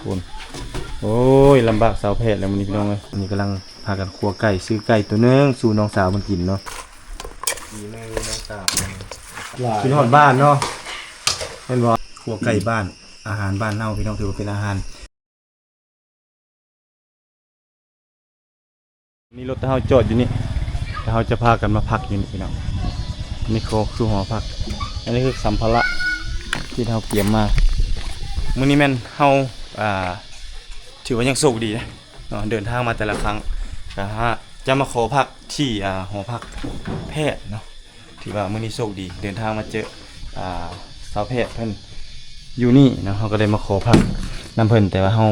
ພຸ້ນ ໂອ້ຍ ລຳບາກຊາວແພດແລ້ວມື້ນີ້ພີ່ນ້ອງເອີຍ. ອັນນີ້ກຳລັງພາກັນຂົ້ວໄກ່ ຊື້ໄກ່ໂຕໜຶ່ງສູ່ນ້ອງສາວເພິ່ນກິນເນາະ. ກິນຮອດບ້ານເນາະ ແມ່ນບໍ່? ຂົ້ວໄກ່ບ້ານ ອາຫານບ້ານເຮົາພີ່ນ້ອງ ຖືວ່າເປັນອາຫານ ນີ້ລົດເຮົາຈອດຢູ່ນີ້ ແລ້ວເຮົາຈະພາກັນມາພັກຢູ່ນີ້ພີ່ນ້ອງ. ນີ້ກໍຄືຫໍພັກ ອັນນີ້ຄືສຳພາລະທີ່ເຮົາກຽມມາ. ມື້ນີ້ແມ່ນເຮົາ ອ່າ ຖືວ່າຍັງໂຊກດີເນາະ ເດີນທາງມາແຕ່ລະຄັ້ງ ກະຈະມາຂໍພັກທີ່ ອ່າ ຫໍພັກແພດເນາະ. ຖືວ່າມື້ນີ້ໂຊກດີ ເດີນທາງມາເຈີ ອ່າ ຊາວແພດເພິ່ນຢູ່ນີ້ເນາະ ເຮົາກໍໄດ້ມາຂໍພັກນຳເພິ່ນ ແຕ່ວ່າເຮົາ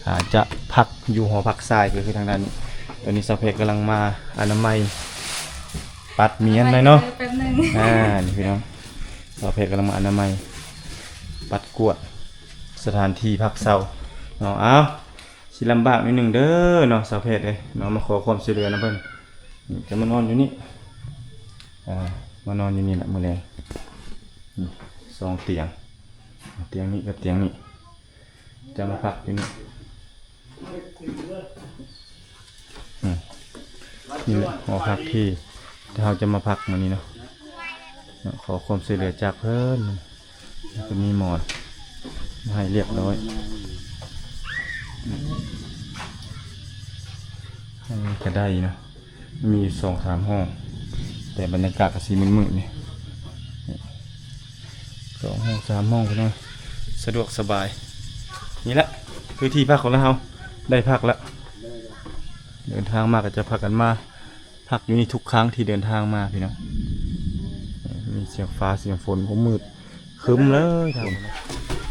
ອ່າ ຈະພັກຢູ່ຫໍພັກຊາຍ ກໍຄືທາງດ້ານນີ້. ຕອນນີ້ຊາວແພດກຳລັງມາອະນາໄມ ປັດໝຽນໜ້ອຍເນາະ ອາ ນີ້ພີ່ນ້ອງ ຊາວແພດກຳລັງມາອະນາໄມ ປັດກວດສະຖານທີ່ພັກເຊົາເນາະ. ອ້າວ ຊິລຳບາກໜ້ອຍໜຶ່ງເດີເນາະ ຊາວແພດເອີຍເນາະ ມາຂໍຄວາມຊ່ວຍເຫຼືອນຳເພິ່ນ. ນີ້ ຈະມານອນຢູ່ນີ້ ອ່າ ມານອນຢູ່ນີ້ແຫຼະມື້ແລງ. ນີ້ ສອງຕຽງ ຕຽງນີ້ກັບຕຽງນີ້ ຈະມາພັກຢູ່ນີ້. ອືມ ນີ້ແຫຼະຫໍພັກທີ່ເຮົາຈະມາພັກມື້ນີ້ເນາະ. ຂໍຄວາມຊ່ວຍເຫຼືອຈາກເພິ່ນ ແລ້ວກໍມີໝອນມາໃຫ້ລຽບຮ້ອຍ. ອັນນີ້ກໍໄດ້ເນາະ ມີຢູ່ສອງສາມຫ້ອງ ແຕ່ບັນຍາກາດກໍຊິມືດໆ ນີ້ ສອງຫ້ອງສາມຫ້ອງພີ່ນ້ອງ ສະດວກສະບາຍ. ນີ້ແຫຼະຄືທີ່ພັກຂອງເຮົາ ໄດ້ພັກແລ້ວ. ເດີນທາງມາກໍຈະພາກັນມາ ພັກຢູ່ນີ້ທຸກຄັ້ງທີ່ເດີນທາງມາພີ່ນ້ອງ. ມີສຽງຟ້າສຽງຝົນ ໂອ້ ມືດຄຶ້ມເລີຍ.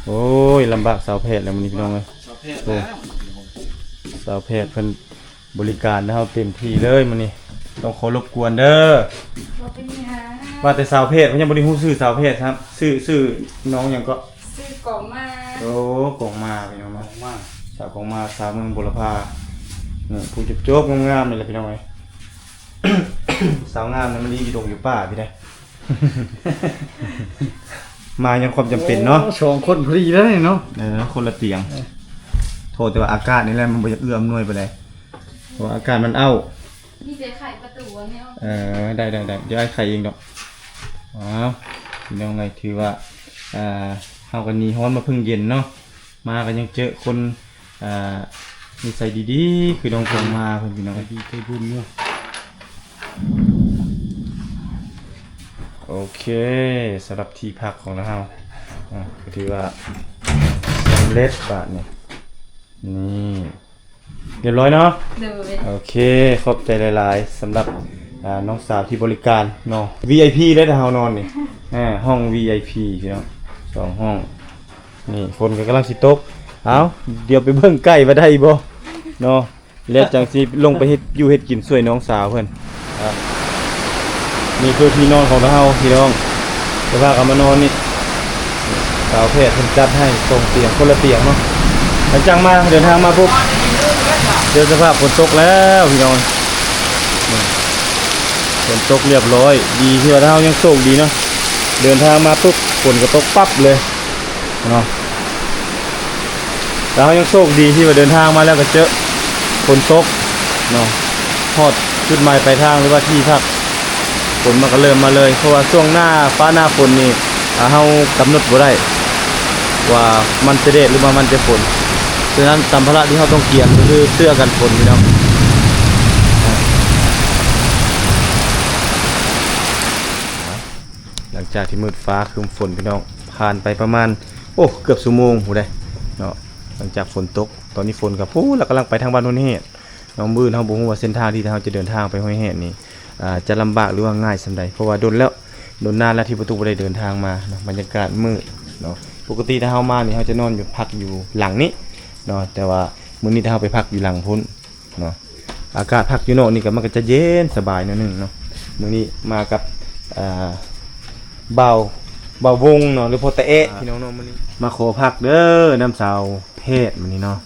ໂອ້ຍ ລຳບາກຊາວແພດແລ້ວມື້ນີ້ພີ່ນ້ອງເອີຍ. ຊາວແພດ ໂອ້ ຊາວແພດເພິ່ນບໍລິການເຮົາເຕັມທີ່ເລີຍມື້ນີ້ ຕ້ອງຂໍລົບກວນເດີ. ບໍ່ເປັນຫຍັງ ວ່າແຕ່ຊາວແພດເພິ່ນຍັງບໍ່ໄດ້ຮູ້ຊື່ຊາວແພດຊ້ຳ. ຊື່ ຊື່ນ້ອງຫຍັງເກາະ? ຊື່ກອງມາ. ໂອ້ ກອງມາພີ່ນ້ອງເນາະ ສາວກອງມາ ສາວເມືອງບົວລະພາ. ນີ້ ຜູ້ຈົບໆ ງາມໆ ນີ້ແຫຼະພີ່ນ້ອງເອີຍ. ສາວງາມນັ້ນມັນລີຢູ່ດົງຢູ່ປ່າພີ້ໃດ໋ ມາຍ້ອນຄວາມຈຳເປັນເນາະ. ໂອ້ ສອງຄົນພໍດີເລີຍເນາະ. ເອີ ຄົນລະຕຽງ. ເອີ ໂທດແຕ່ວ່າອາກາດນີ້ແຫຼະ ມັນບໍ່ຢາກເອື້ອອຳນວຍປານໃດ ເພາະວ່າອາກາດມັນເອົ້າ. ມີແຕ່ໄຂປະຕູອັນນີ້ອອກ. ເອີ ໄດ້ໆໆ ດຽວອ້າຍໄຂເອງດອກ. ອ້າວ ພີ່ນ້ອງເອີຍ ຖືວ່າ ອ່າ ເຮົາກໍໜີຮ້ອນມາເພິ່ງເຢັນເນາະ. ມາກໍຍັງເຈີຄົນ ອ່າ ນິໄສດີໆ ຄືນ້ອງກອງມາເພິ່ນ ພີ່ນ້ອງ ໃຈດີໃຈບຸນເນາະ. ໂອເຄ ສຳລັບທີ່ພັກຂອງເຮົາ ອ່າ ກໍຖືວ່າສຳເລັດບາດນີ້. ນີ້ ຮຽບຮ້ອຍເນາະ. ໂດຍ ໂອເຄ ຂອບໃຈຫຼາຍໆ ສຳລັບ ອ່າ ນ້ອງສາວທີ່ບໍລິການເນາະ ວີໄອພີ ເລີຍ ຖ້າເຮົານອນນີ້ ອ່າ ຫ້ອງ ວີໄອພີ ພີ່ນ້ອງ ສອງຫ້ອງ. ນີ້ ຝົນກໍກຳລັງຊິຕົກ. ເອົ້າ ດຽວໄປເບິ່ງໄກ່ວ່າໄດ້ບໍ່ເນາະ ແລ້ວຈັ່ງຊິລົງໄປເຮັດຢູ່ເຮັດກິນຊ່ວຍນ້ອງສາວເພິ່ນ. ອ່າ ນີ້ຄືທີ່ນອນຂອງເຮົາພີ່ນ້ອງ ຈະພາກັນມານອນນີ້ ຊາວແພດເພິ່ນຈັດໃຫ້ສອງຕຽງ ຄົນລະຕຽງເນາະ. ຫຼັງຈາກມາ ເດີນທາງມາປຸບ ເຈີສະພາບຝົນຕົກແລ້ວພີ່ນ້ອງ. ນີ້ ຝົນຕົກຮຽບຮ້ອຍ ດີທີ່ວ່າເຮົາຍັງໂຊກດີເນາະ ເດີນທາງມາປຸບ ຝົນກໍຕົກປັບເລີຍເນາະ. ແຕ່ເຮົາຍັງໂຊກດີທີ່ວ່າເດີນທາງມາແລ້ວກໍເຈີຝົນຕົກເນາະ ຮອດຈຸດໝາຍປາຍທາງ ຫຼືວ່າທີ່ພັກ ຝົນມັນກໍເລີ່ມມາເລີຍ ເພາະວ່າຊ່ວງໜ້າຟ້າໜ້າຝົນນີ້ ອ່າ ເຮົາກຳນົດບໍ່ໄດ້ວ່າມັນຈະແດດ ຫຼືວ່າມັນຈະຝົນ. ສະນັ້ນ ສຳພາລະທີ່ເຮົາຕ້ອງກຽມກໍຄືເສື້ອກັນຝົນ ພີ່ນ້ອງ. ຫຼັງຈາກທີ່ມືດຟ້າຄຶ້ມຝົນ ພີ່ນ້ອງ ຜ່ານໄປປະມານ ໂອ້ ເກືອບຊົ່ວໂມງພຸ້ນເດ້ເນາະ ຫຼັງຈາກຝົນຕົກ. ຕອນນີ້ຝົນກໍພຸ້ນລະ ກຳລັງໄປທາງບ້ານໂນນແຮດເນາະ. ມື້ອື່ນເຮົາບໍ່ຮູ້ວ່າເສັ້ນທາງທີ່ເຮົາຈະເດີນທາງໄປຫ້ວຍແຮດນີ້ ອ່າ ຈະລຳບາກ ຫຼືວ່າງ່າຍສ່ຳໃດ ເພາະວ່າດົນແລ້ວ ດົນນານແລ້ວທີ່ປະຕູບໍ່ໄດ້ເດີນທາງມາເນາະ. ບັນຍາກາດມືດເນາະ ປົກກະຕິຖ້າເຮົາມານີ້ ເຮົາຈະນອນຢູ່ ພັກຢູ່ຫຼັງນີ້ເນາະ ແຕ່ວ່າມື້ນີ້ຖ້າເຮົາໄປພັກຢູ່ຫຼັງພຸ້ນ ເນາະ ອາກາດພັກຢູ່ນອກນີ້ກໍ ມັນກໍຈະເຢັນສະບາຍໜ້ອຍໜຶ່ງເນາະ. ມື້ນີ້ມາກັບ ອ່າ ບ່າວ ບ່າວວົງເນາະ ຫຼືພໍ່ຕາແອະ ພີ່ນ້ອງເນາະ. ມື້ນີ້ມາຂໍພັກເດີນຳສາວແພດມື້ນີ້ເນາະ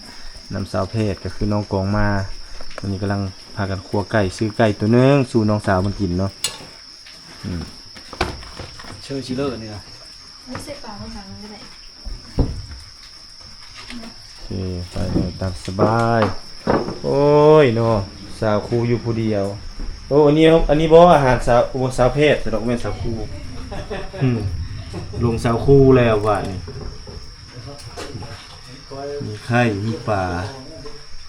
ນຳສາວແພດກໍຄືນ້ອງກອງມາ. ມື້ນີ້ກຳລັງພາກັນຂົ້ວໄກ່ ຊື້ໄກ່ໂຕໜຶ່ງສູ່ນ້ອງສາວເພິ່ນກິນເນາະ. ອືມ ເຊີຊິເລີນີ້ນະ ໃສ່ປາກມັນກໍໄດ້. ເອີ ໄປເລີຍຕາມສະບາຍ. ໂອ້ຍເນາະ ສາວຄູຢູ່ຜູ້ດຽວ. ໂອ້ ອັນນີ້ ອັນນີ້ບໍ່ ອາຫານສາວ ໂອ້ ສາວແພດ ສະດອກ ແມ່ນສາວຄູ. ອືມ ລົງສາວຄູແລ້ວບາດນີ້. ມີໄຂ່ ມີປາ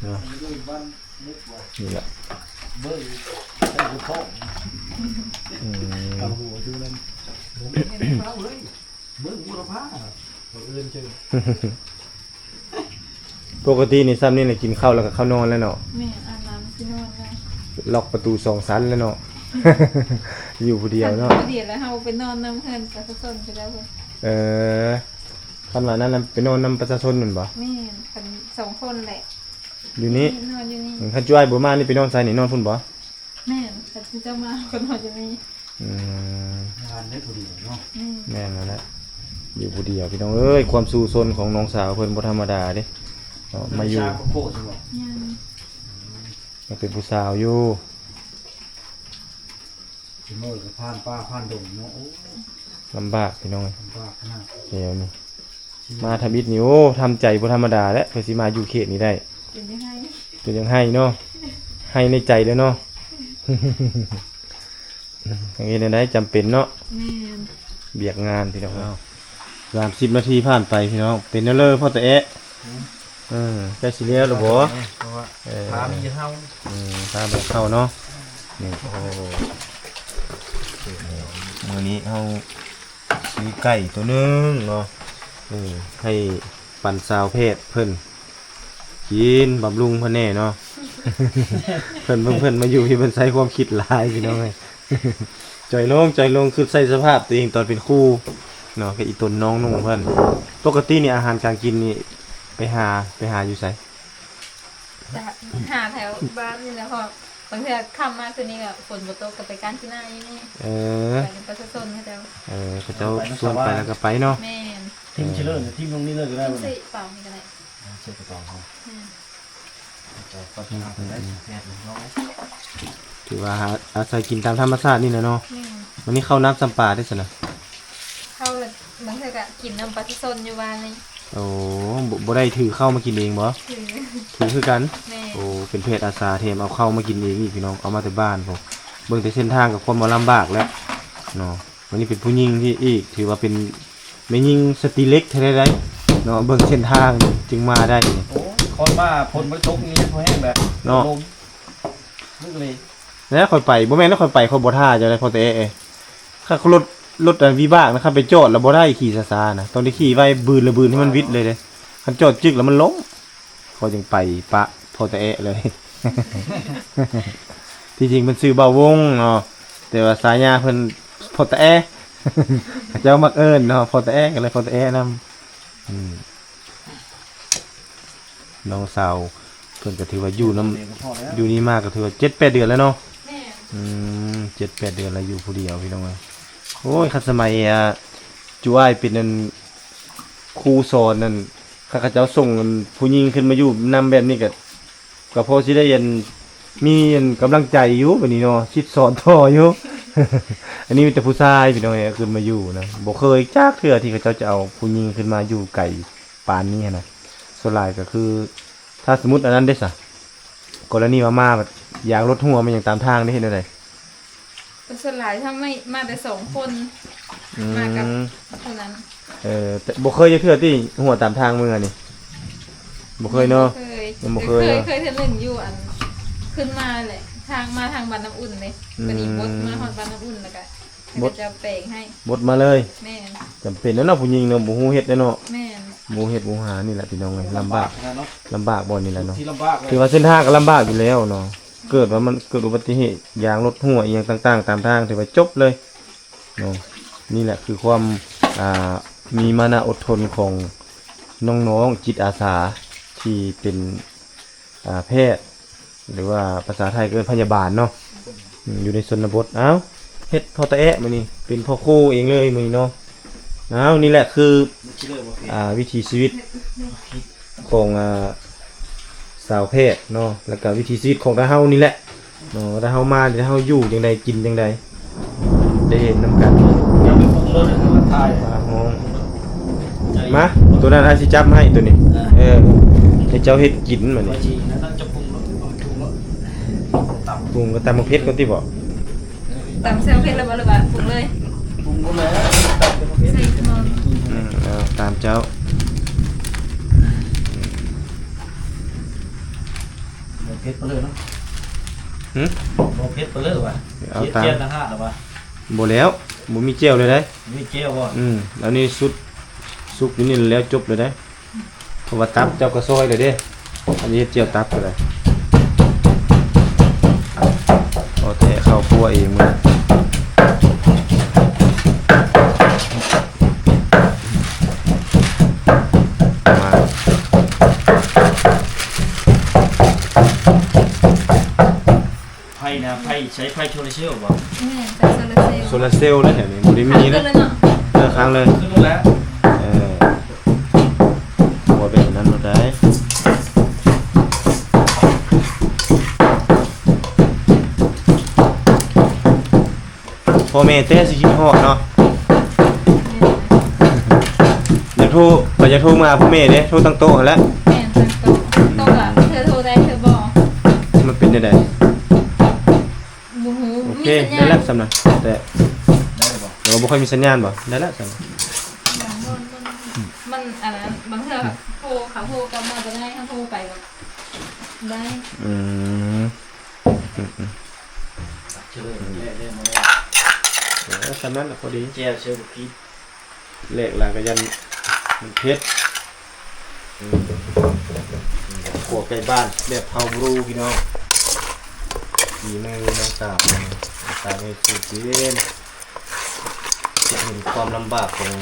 ເນາະ ນີ້ລະ. ອືມ ເບິ່ງບຸລະພາ ເອີ ບັງເອີນເຈີ. ປົກກະຕິນີ້ຊ່ຳນີ້ລະ ກິນເຂົ້າແລ້ວກໍເຂົ້ານອນແລ້ວເນາະ. ແມ່ນ ອາບນ້ຳຊິນອນແລ້ວ ລັອກປະຕູສອງຊັ້ນແລ້ວເນາະ. ຢູ່ຜູ້ດຽວເນາະ. ພໍດີແລ້ວ ເຮົາໄປນອນນຳເຮືອນປະຊາຊົນເຂົາເຈົ້າ. ເອີ ຄັນວ່ານັ້ນນະ ໄປນອນນຳປະຊາຊົນແມ່ນບໍ່? ແມ່ນ ຄັນສອງຄົນແຫຼະ. ຢູ່ນີ້ ນອນຢູ່ນີ້. ອືມ ຄັນຈຸອ້າຍບໍ່ມານີ້ ໄປນອນໃສນີ້? ນອນພຸ້ນບໍ່? ແມ່ນ ຄັນເຈົ້າມາກໍນອນຢູ່ນີ້. ອືມ ງານໄດ້ຜູ້ດຽວເນາະ. ອືມ ແມ່ນແລ້ວແຫຼະ ຢູ່ຜູ້ດຽວພີ່ນ້ອງເອີຍ. ຄວາມສູ້ຊົນຂອງນ້ອງສາວເພິ່ນບໍ່ທຳມະດາເດ້ເນາະ. ມາຢູ່ ຍັງ ຍັງເປັນຜູ້ສາວຢູ່. ຊິເມີກໍຜ່ານປ່າຜ່ານດົງເນາະ. ໂອ້ ລຳບາກພີ່ນ້ອງເອີຍ ລຳບາກຂະໜາດແຖວນີ້. ມາທຳອິດນີ້ ໂອ້ ທຳໃຈບໍ່ທຳມະດາແຫຼະ ເພື່ອຊິມາຢູ່ເຂດນີ້ໄດ້. ຈົນຢາກໄຫ້ ຈົນຢາກໄຫ້ເນາະ ໄຫ້ໃນໃຈແລ້ວເນາະ. ເຮັດແນວໃດ ຈຳເປັນເນາະ. ແມ່ນ ວຽກງານພີ່ນ້ອງ. ສາມສິບນາທີຜ່ານໄປພີ່ນ້ອງ ເປັນແນວເລີພໍ່ຕາແອະ. ເອີ ໃກ້ຊິແລ້ວແລ້ວບໍ່? ເອີ ພາມາເຂົ້າ ອືມ ພາມາເຂົ້າເນາະ. ນີ້ ໂອ້ ມື້ນີ້ເຮົາຊື້ໄກ່ໂຕໜຶ່ງເນາະ ເອີ ໃຫ້ປັນສາວແພດເພິ່ນກິນ ບຳລຸງເພິ່ນແດ່ເນາະ. ເພິ່ນ ເພິ່ນ ເພິ່ນມາຢູ່ທີ່ເພິ່ນໃຊ້ຄວາມຄິດຫຼາຍພີ່ນ້ອງເອີຍ. ຈ່ອຍລົງ ຈ່ອຍລົງ ຄຶດໃສ່ສະພາບຕົວເອງຕອນເປັນຄູເນາະ ກັບອີ່ຕົນນ້ອງນຸ່ງເພິ່ນ. ປົກກະຕິນີ້ອາຫານການກິນນີ້ ໄປຫາ ໄປຫາຢູ່ໃສ? ຫາແຖວບ້ານນີ້ແຫຼະ ເພາະບາງເທື່ອຄ່ຳມາຄືນີ້ກໍຝົນບໍ່ຕົກ ກໍໄປການກິນນາຢູ່ນີ້. ເອີ ໄປນຳປະຊາຊົນເຂົາເຈົ້າ. ເອີ ເຂົາເຈົ້າຊວນໄປແລ້ວກໍໄປເນາະ. ແມ່ນ ຖິ້ມຊິເລີຍ ຖິ້ມລົງນີ້ເລີຍກໍໄດ້. ຖິ້ມໃສ່ເປົານີ້ກໍໄດ້ ໃສ່ກະເປົາເຮົາ. ແມ່ນ ຖືວ່າອາໄສກິນຕາມທຳມະຊາດນີ້ແຫຼະເນາະ. ແມ່ນ ມື້ນີ້ເຂົ້ານ້ຳຊຳປາເດ້ຊັ້ນນະ. ເຂົ້າລະ ບາງເທື່ອກະກິນນຳປະຊາຊົນຢູ່ບ້ານນີ້. ໂອ້ ບໍ່ ບໍ່ໄດ້ຖືເຂົ້າມາກິນເອງບໍ່? ຖື ຖືຄືກັນ. ແມ່ນ ໂອ້ ເປັນແພດອາສາແຖມເອົາເຂົ້າມາກິນເອງອີກພີ່ນ້ອງ ເອົາມາແຕ່ບ້ານພຸ້ນ. ເບິ່ງແຕ່ເສັ້ນທາງກໍຄວາມວ່າລຳບາກແລ້ວເນາະ. ວັນນີ້ເປັນຜູ້ຍິງທີ່ອີກ ຖືວ່າເປັນແມ່ຍິງສະຕີເລັກແທ້ໃດເນາະ ເບິ່ງເສັ້ນທາງຈຶ່ງມາໄດ້. ໂອ້ຍ ຂ້ອຍມາຝົນບໍ່ຕົກນີ້ຍັງພໍແຮງແຫຼະເນາະ. ລົມ ລຶກເລີຍ ແລ້ວຂ້ອຍໄປ ບໍ່ແມ່ນແລ້ວຂ້ອຍໄປ ຂ້ອຍບໍ່ຖ້າເຈົ້າໃດ໋ ພໍແຕ່ ເອີ ຄັນລົດ ລົດ ອັນ ວິບາກນະ ຄັນໄປຈອດລະບໍ່ໄດ້ ຂີ່ຊ້າໆນະ ຕ້ອງໄດ້ຂີ່ໄວ ບືນລະບືນໃຫ້ມັນວິດເລີຍເດ້. ຄັນຈອດຈຶກລະມັນລົ້ມ ຂ້ອຍຈຶ່ງໄປປະພໍ່ຕາແອະເລີຍ. ທີ່ຈິງເພິ່ນຊື່ບ່າວວົງເນາະ ແຕ່ວ່າສາຍາເພິ່ນພໍ່ຕາແອະ ເຂົາເຈົ້າມັກເອີ້ນເນາະ ພໍ່ຕາແອະ ກໍເລີຍພໍ່ຕາແອະນຳ. ອືມ ນ້ອງສາວເພິ່ນກໍຖືວ່າຢູ່ນຳ ຢູ່ນີ້ມາກໍຖືວ່າເຈັດແປດເດືອນແລ້ວເນາະ. ແມ່ນ ອືມ ເຈັດແປດເດືອນແລ້ວຢູ່ຜູ້ດຽວພີ່ນ້ອງເອີຍ. ໂອ້ຍ ຄັນສະໄໝ ອາ ຈຸອ້າຍເປັນ ອັນ ຄູສອນນັ້ນ ຄັນເຂົາເຈົ້າສົ່ງ ອັນ ຜູ້ຍິງຂຶ້ນມາຢູ່ນຳແບບນີ້ກໍ ກໍພໍຊິໄດ້ ອັນ ມີ ອັນ ກຳລັງໃຈຢູ່ບັດນີ້ເນາະ ຊິດສອນຕໍ່ຢູ່. ອັນນີ້ມີແຕ່ຜູ້ຊາຍພີ່ນ້ອງເອີຍ ຂຶ້ນມາຢູ່ນະ ບໍ່ເຄີຍຈັກເທື່ອທີ່ເຂົາເຈົ້າຈະເອົາຜູ້ຍິງຂຶ້ນມາຢູ່ໄກປານນີ້ຫັ້ນນະ. ສ່ວນຫຼາຍກໍຄື ຖ້າສົມມຸດອັນນັ້ນເດ້ຊະ ກໍລະນີວ່າມາ ແບບ ຢາງລົດຮົ່ວ ແມ່ນຫຍັງຕາມທາງນີ້ ເຮັດແນວໃດ? ກໍສ່ວນຫຼາຍຖ້າໄມ່ ມາແຕ່ສອງຄົນ ອືມ ມາກັບຜູ້ນັ້ນ. ເອີ ແຕ່ບໍ່ເຄີຍຈັກເທື່ອຕິ ຮົ່ວຕາມທາງເມືອນີ້? ບໍ່ເຄີຍເນາະ. ຍັງບໍ່ເຄີຍ ຍັງບໍ່ເຄີຍ ເຄີຍ ເຄີຍເທື່ອໜຶ່ງຢູ່ ອັນ ຂຶ້ນມາແຫຼະ ທາງ ມາທາງບ້ານນ້ຳອຸ່ນເດ້. ອືມ ບັດນີ້ບົດມາຮອດບ້ານນ້ຳອຸ່ນ ແລ້ວກະ ບົດ ເຂົາເຈົ້າແປງໃຫ້ ບົດມາເລີຍ. ແມ່ນ ຈຳເປັນແລ້ວເນາະ ຜູ້ຍິງເນາະ ບໍ່ຮູ້ເຮັດແລ້ວເນາະ. ແມ່ນ ບໍ່ເຮັດບໍ່ຫາ ນີ້ແຫຼະພີ່ນ້ອງເອີຍ ລຳບາກ ລຳບາກບ່ອນນີ້ແຫຼະເນາະ. ທີ່ລຳບາກເລີຍ ຖືວ່າເສັ້ນທາງກໍລຳບາກຢູ່ແລ້ວເນາະ. ເກີດວ່າມັນເກີດອຸບັດຕິເຫດ ຢາງລົດຮົ່ວອີ່ຫຍັງຕ່າງໆຕາມທາງ ຖືວ່າຈົບເລີຍເນາະ. ນີ້ແຫຼະຄືຄວາມ ອ່າ ມີມານະອົດທົນຂອງນ້ອງໆຈິດອາສາ ທີ່ເປັນ ອ່າ ແພດ ຫຼືວ່າພາສາໄທເອີ້ນພະຍາບານເນາະ ອືມ ຢູ່ໃນຊົນນະບົດ. ອ້າວ ເຮັດພໍ່ຕາແອະມື້ນີ້ ເປັນພໍ່ຄູເອງເລີຍມື້ນີ້ເນາະ. ອ້າວ ນີ້ແຫຼະຄື ອ່າ ວິຖີຊີວິດຂອງ ອ່າ ສາວແພດເນາະ ແລ້ວກະວິຖີຊີວິດຂອງຕາເຮົານີ້ແຫຼະເນາະ ວ່າຕາເຮົາມາ ຕາເຮົາຢູ່ຈັ່ງໃດ ກິນຈັ່ງໃດ ໄດ້ເຫັນນຳກັນ. ຢ່າໄປເບິ່ງລົດ ໃຫ້ມັນຖ່າຍ ປາກຫ້ອງ ມາ ໂຕນັ້ນອ້າຍຊິຈັບໃຫ້ໂຕນີ້. ເອີ ເອີ ໃຫ້ເຈົ້າເຮັດກິນບັດນີ້ ຊິນັ້ນຈະປຸງລົດ ປຸງລົດ ຕຳ ປຸງກໍຕຳໝາກເຜັດກ່ອນຕິບໍ? ຕຳໃສ່ໝາກເຜັດແລ້ວບໍ່ ຫຼືວ່າປຸງເລີຍ? ປຸງໝົດແລ້ວ ຕຳໃສ່ໝາກເຜັດ ໃສ່ໝໍ້ ອືມ ເອົາຕາມເຈົ້າ ບໍ່ເຜັດປານເລີຍເນາະ ຫື? ບໍ່ເຜັດປານເລີຍວ່າ ເອົາຕາມ ເຮັດແຈ່ວຕ່າງຫາກລະວ່າ ບໍ່ແລ້ວ ບໍ່ມີແຈ່ວເລີຍໃດ໋ ມີແຈ່ວບໍ່? ອືມ ອັນນີ້ສຸດ ສຸກຢູ່ນີ້ແລ້ວ ຈົບເລີຍໃດ໋. ເພາະວ່າຕັບເຈົ້າກໍຊອຍແລ້ວເດ້ ອັນນີ້ເຮັດແຈ່ວຕັບກໍໄດ້ ເອົາແຕ່ເຂົ້າຄົວເອງມື້ ມາ ໄຟນະ ໄຟ ໃຊ້ໄຟໂຊລາເຊວບໍ່? ແມ່ນ ໄຟໂຊລາເຊວ ໂຊລາເຊວເດ້ ແຖວນີ້ບໍ່ໄດ້ມີເດ້ ຄ້າງຄືນເລີຍເນາະ ເອີ ຄ້າງເລີຍ ຄືນໂລດແລ້ວ ເອີ ບໍ່ເປັນອັນນັ້ນໂລດໄດ໋ ພໍ່ແມ່ແຕ່ຊິຄິດຮອດເນາະ ຢາກໂທ ຂ້ອຍຢາກໂທມາຫາພໍ່ແມ່ເດ້ ໂທຕັ້ງໂຕະຫັ້ນແຫຼະ ແມ່ນ ຕັ້ງໂຕະ ໂຕະກໍເທື່ອໂທໄດ້ເທື່ອບໍ່ ມັນເປັນຈັ່ງໃດ? ບໍ່ຮູ້ ໂອເຄ ມີສັນຍານ ໄດ້ແລ້ວສ່ຳນັ້ນ ແຕ່ ໄດ້ບໍ່? ໂອ້ ບໍ່ຄ່ອຍມີສັນຍານບໍ່? ໄດ້ແລ້ວສ່ຳນັ້ນ ບາງບ່ອນມັນ ມັນອັນນັ້ນ ບາງເທື່ອ ອືມ ໂທ ເຂົາໂທກັບມາບໍ່ໄດ້ ເຮົາໂທໄປກໍໄດ້ ອືມ ອືມໆ ເຊີນ ແລກ ແລກມາແລ້ວ ເອີ ສ່ຳນັ້ນລະພໍດີ ແຈ່ວເຊີນບໍ່ກິນ ແລກຫຼາຍກໍຢ້ານມັນເຜັດ ອືມ ຄົວໄກ່ບ້ານແບບເຜົ່າບຣູພີ່ນ້ອງ ຝີມືນ້ອງສາວ ນ້ອງສາວເຮັດສູ່ກິນ ຈະເຫັນຄວາມລຳບາກຂອງ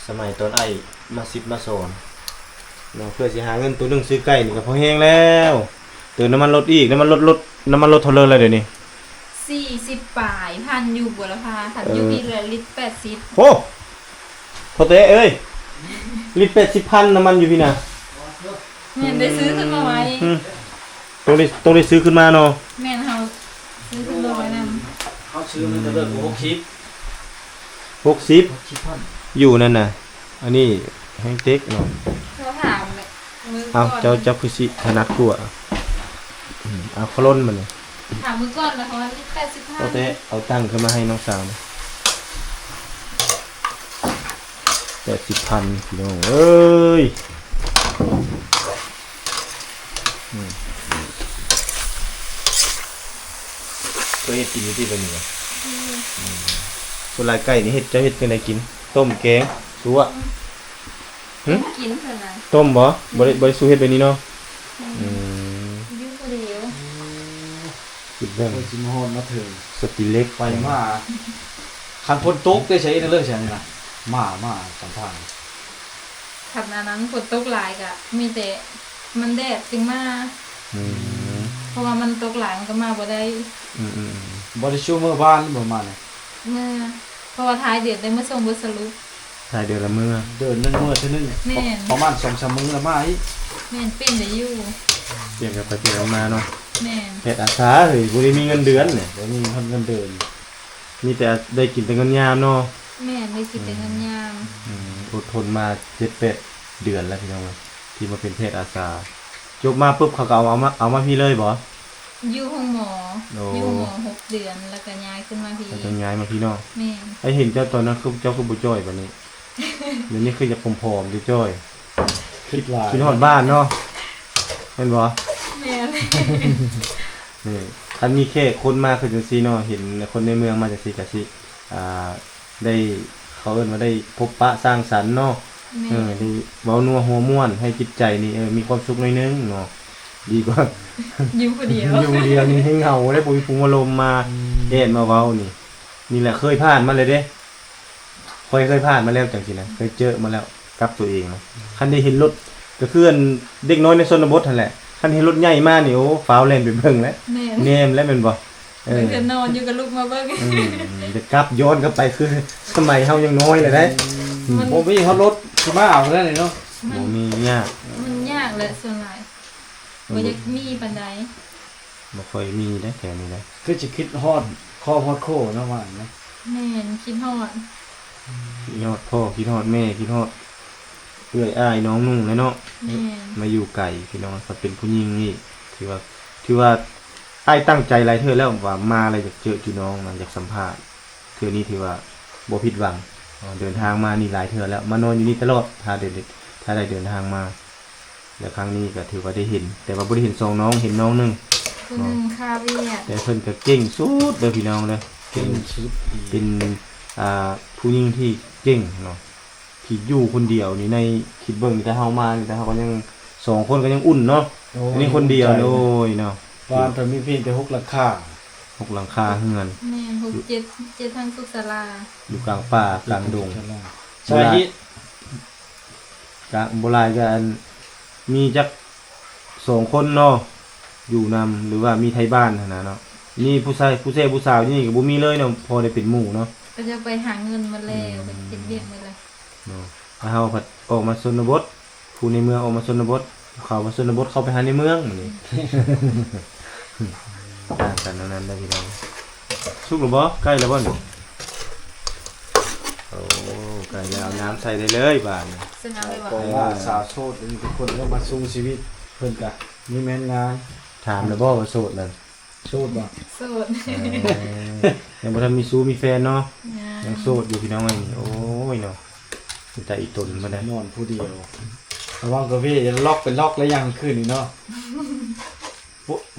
ສະໄໝຕອນອ້າຍມາສິດມາສອນເນາະ ເພື່ອຊິຫາເງິນໂຕໜຶ່ງຊື້ໄກ່ນີ້ກໍພໍແຮງແລ້ວ ເຕີມນ້ຳມັນລົດອີກ ນ້ຳມັນລົດ ລົດ ນ້ຳມັນລົດເທົ່າເລີແລ້ວດຽວນີ້? ສີ່ສິບປາຍ ພັນຢູ່ບຸລະພາ ຄັນຢູ່ ເອີ ພີ້ລະລິດແປດສິບ ໂອ້ ພໍ່ແຕເອີຍ ລິດແປດສິບພັນ ນ້ຳມັນຢູ່ພີ້ນະ ແມ່ນ ໄດ້ຊື້ຂຶ້ນມາໄວ້ ອືມ ຕ້ອງໄດ້ ຕ້ອງໄດ້ຊື້ຂຶ້ນມາເນາະ ແມ່ນ ເຮົາຊື້ຂຶ້ນມາໄວ້ນຳ ເຮົາຊື້ມັນກໍເລີກຫົກສິບ ຫົກສິບ ຫົກສິບພັນ ຢູ່ນັ້ນນະ ອັນນີ້ແຮງເຕັກເນາະ ເຮົາຖາມແຫຼະ ມື້ກ່ອນ ເອົາ ເຈົ້າ ເຈົ້າຄືຊິຖະໜັດກວ່າ ອືມ ເອົາ ຂະຫຼົ່ນມານີ້ ຖາມມື້ກ່ອນນະ ເຂົາວ່າມີແປດສິບພັນ ເອົາແຕ່ ເອົາຕັ້ງຂຶ້ນມາໃຫ້ນ້ອງສາວນະ ແປດສິບພັນ ພີ່ນ້ອງເອີຍ ອືມ ເຄີຍເຮັດກິນຢູ່ຕິແບບນີ້ບໍ່? ອືມ ອືມ ສ່ວນຫຼາຍໄກ່ນີ້ເຮັດ ເຈົ້າເຮັດຈັ່ງໃດກິນ? ຕົ້ມ ແກງ ຊົ່ວ ຫຶ? ກິນເທົ່ານັ້ນ ຕົ້ມບໍ່? ບໍ່ໄດ້ ບໍ່ໄດ້ສູ່ເຮັດແບບນີ້ເນາະ ອືມ ອືມ ຢູ່ຜູ້ດຽວ ຄິດເບິ່ງ ຂ້ອຍຊິມາຮອດມາເຖິງ ສະຕິເລັກ ໄປມາ ຄັນຝົນຕົກໄດ້ໃຊ້ເລີຍຊັ້ນນະ ໝາ ໝາຕາມທາງ ຄັນອັນນັ້ນຝົນຕົກຫຼາຍກະມີແຕ່ມັນແດດຈຶ່ງມາ ອືມ ເພາະວ່າມັນຕົກຫຼາຍມັນກໍມາບໍ່ໄດ້ ອືມໆໆ ບໍ່ໄດ້ຊູເມືອບ້ານບໍ່ມານີ້? ເມືອ ເພາະວ່າທ້າຍເດືອນໄດ້ມາສົ່ງບົດສະຫຼຸບ ທ້າຍເດືອນລະເມືອ ເດືອນໜຶ່ງເມືອເທື່ອໜຶ່ງ ແມ່ນ ປະ ປະມານສອງສາມມື້ລະມາອີກ ແມ່ນ ປ່ຽນໄດ້ຢູ່ ປ່ຽນກັນໄປປ່ຽນກັນມາເນາະ ແມ່ນ ເຮັດອາສາເຮີ້ຍ ບໍ່ໄດ້ມີເງິນເດືອນນີ້ ບໍ່ມີເງິນເດືອນ ມີແຕ່ໄດ້ກິນແຕ່ເງິນຍາມເນາະ ແມ່ນ ໄດ້ກິນແຕ່ເງິນຍາມ ອືມ ອົດທົນມາເຈັດແປດເດືອນແລ້ວພີ່ນ້ອງເອີຍ ທີ່ມາເປັນແພດອາສາ ຈົບມາປຶບເຂົາກໍເອົາ ເອົາມາ ເອົາມາພີ້ເລີຍບໍ່? ຢູ່ໂຮງໝໍ ໂອ້ ຢູ່ໂຮງໝໍຫົກເດືອນ ແລ້ວກໍຍ້າຍຂຶ້ນມາພີ້ ແລ້ວກໍຍ້າຍມາພີ້ເນາະ ແມ່ນ ໄອ້ເຫັນເຈົ້າຕອນນັ້ນຄື ເຈົ້າຄືບໍ່ຈ່ອຍປານນີ້ ດຽວນີ້ຄືຢາກຜອມໆ ຈ່ອຍໆ ຄິດຫຼາຍ ຄິດຮອດບ້ານເນາະ ແມ່ນບໍ່? ແມ່ນ ນີ້ ຄັນມີແຂກຄົນມາຄືຈັ່ງຊີ້ເນາະ ເຫັນຄົນໃນເມືອງມາຈັ່ງຊີ້ກໍຊິ ອ່າ ໄດ້ ເຂົາເອີ້ນວ່າໄດ້ພົບປະສັງສັນເນາະ ແມ່ນ ເອີ ໄດ້ເວົ້ານົວຫົວມ່ວນ ໃຫ້ຈິດໃຈນີ້ ເອີ ມີຄວາມສຸກໜ້ອຍໜຶ່ງເນາະ ດີກວ່າ ຢູ່ຜູ້ດຽວ ຢູ່ຜູ້ດຽວນີ້ແຮງເຫງົາເດ້ ບໍ່ມີຜູ້ມາລົມມາ ອືມ ແອດມາເວົ້ານີ້ ນີ້ແຫຼະເຄີຍຜ່ານມາແລ້ວເດ້ ຂ້ອຍເຄີຍຜ່ານມາແລ້ວຈັ່ງຊີ້ນະ ເຄີຍເຈີມາແລ້ວກັບຕົວເອງນະ ຄັນໄດ້ເຫັນລົດ ກໍຄືອັນເດັກນ້ອຍໃນຊົນນະບົດຫັ້ນແຫຼະ ຄັນເຫັນລົດໃຫຍ່ມານີ້ ໂອ້ ຟ້າວແລ່ນໄປເບິ່ງແຫຼະ ແນມ ແນມແລ້ວແມ່ນບໍ່? ເອີ ບາງເທື່ອນອນຢູ່ກໍລຸກມາເບິ່ງ ອືມ ຈະກັບຍ້ອນກັບໄປຄືສະໄໝເຮົາຍັງນ້ອຍແຫຼະໃດ໋ ອືມ ມັນ ບໍ່ມີຮອດລົດຊິມາເອົາໄດ້ເນາະ ມັນ ບໍ່ມີຍາກ ມັນຍາກແຫຼະສ່ວນຫຼາຍ ບໍ່ຢາກມີປານໃດ ບໍ່ຄ່ອຍມີເດ້ແຖວນີ້ນະ ຄືຊິຄິດຮອດຄອບຮອດຄົວເນາະວ່ານະ ແມ່ນ ຄິດຮອດ ຄິດຮອດພໍ່ ຄິດຮອດແມ່ ຄິດຮອດ ເອື້ອຍອ້າຍນ້ອງນຸ່ງແຫຼະເນາະ ແມ່ນ ມາຢູ່ໄກພີ່ນ້ອງ ເປັນຜູ້ຍິງນີ້ ຖືວ່າ ຖືວ່າອ້າຍຕັ້ງໃຈຫຼາຍເທື່ອແລ້ວວ່າມາແລ້ວຢາກເຈີຈຸນ້ອງນະ ຢາກສຳພາດ ເທື່ອນີ້ຖືວ່າບໍ່ຜິດຫວັງ ເດີນທາງມານີ້ຫຼາຍເທື່ອແລ້ວ ມານອນຢູ່ນີ້ຕະຫຼອດ ຖ້າໄດ້ ຖ້າໄດ້ເດີນທາງມາ ແລະ ຄັ້ງນີ້ກໍຖືວ່າໄດ້ເຫັນ ແຕ່ວ່າບໍ່ໄດ້ເຫັນສອງນ້ອງ ເຫັນນ້ອງໜຶ່ງ ຜູ້ໜຶ່ງຄາວຽກ ແຕ່ເພິ່ນກໍເກັ່ງສຸດເດີພີ່ນ້ອງເດີ ເກັ່ງສຸດ ເປັນ ອ່າ ຜູ້ຍິງທີ່ເກັ່ງເນາະ ທີ່ຢູ່ຄົນດຽວນີ້ ໃນ ຄິດເບິ່ງນີ້ ແຕ່ເຮົາມານີ້ ແຕ່ເຮົາກໍຍັງ ສອງຄົນກໍຍັງອຸ່ນເນາະ ໂອ້ຍ ອັນນີ້ຄົນດຽວ ໂອ້ຍເນາະ ບ້ານເພິ່ນມີພຽງແຕ່ຫົກຫຼັງຄາ ຫົກຫຼັງຄາເຮືອນ ແມ່ນ ຫົກ ເຈັດ ເຈັດ ທັງສຸກສາລາ ຢູ່ກາງປ່າກາງດົງ ສາເຫດ ກະບໍ່ຫຼາຍ ກະອັນ ມີຈັກສອງຄົນເນາະ ຢູ່ນຳ ຫຼືວ່າມີໄທບ້ານຫັ້ນນະເນາະ ມີຜູ້ຊາຍ ຜູ້ແຊຜູ້ສາວຢູ່ນີ້ກໍບໍ່ມີເລີຍເນາະ ພໍໄດ້ເປັນໝູ່ເນາະ ເຂົາເຈົ້າໄປຫາເງິນໝົດແລ້ວ ອືມ ໄປເຮັດວຽກໝົດແລ້ວເນາະ ແລ້ວເຮົາພັດອອກມາຊົນນະບົດ ຜູ້ໃນເມືອງອອກມາຊົນນະບົດ ເຂົາມາຊົນນະບົດ ເຂົ້າໄປຫາໃນເມືອງ ບາດນີ້ ຕ່າງກັນເທົ່ານັ້ນເດີພີ່ນ້ອງ ສຸກແລ້ວບໍ່? ໃກ້ແລ້ວບໍ່ນີ້? ໂອ້ ໃກ້ແລ້ວ ເອົານ້ຳໃສ່ໄດ້ເລີຍບາດນີ້ ເຊິ່ງເອົາໄວ້ບໍ່? ເອີ ສາວໂສດນີ້ທຸກຄົນກໍມາສູ້ຊີວິດ ເພິ່ນກະມີແມ່ນງານ ຖາມແລ້ວບໍ່ວ່າໂສດນັ້ນ? ໂສດບໍ່? ໂສດ ເອີ ຍັງບໍ່ທັນມີຊູ້ມີແຟນເນາະ ຍັງ ຍັງໂສດຢູ່ພີ່ນ້ອງເອີຍ ໂອ້ຍເນາະ ເປັນຕາອີຕົນບໍ່ໄດ້ ນອນຜູ້ດຽວ ລະວັງກະເວ ຢ່າລັອກເປັນລັອກແລ້ວ ຢ່າງຄືນນີ້ເນາະ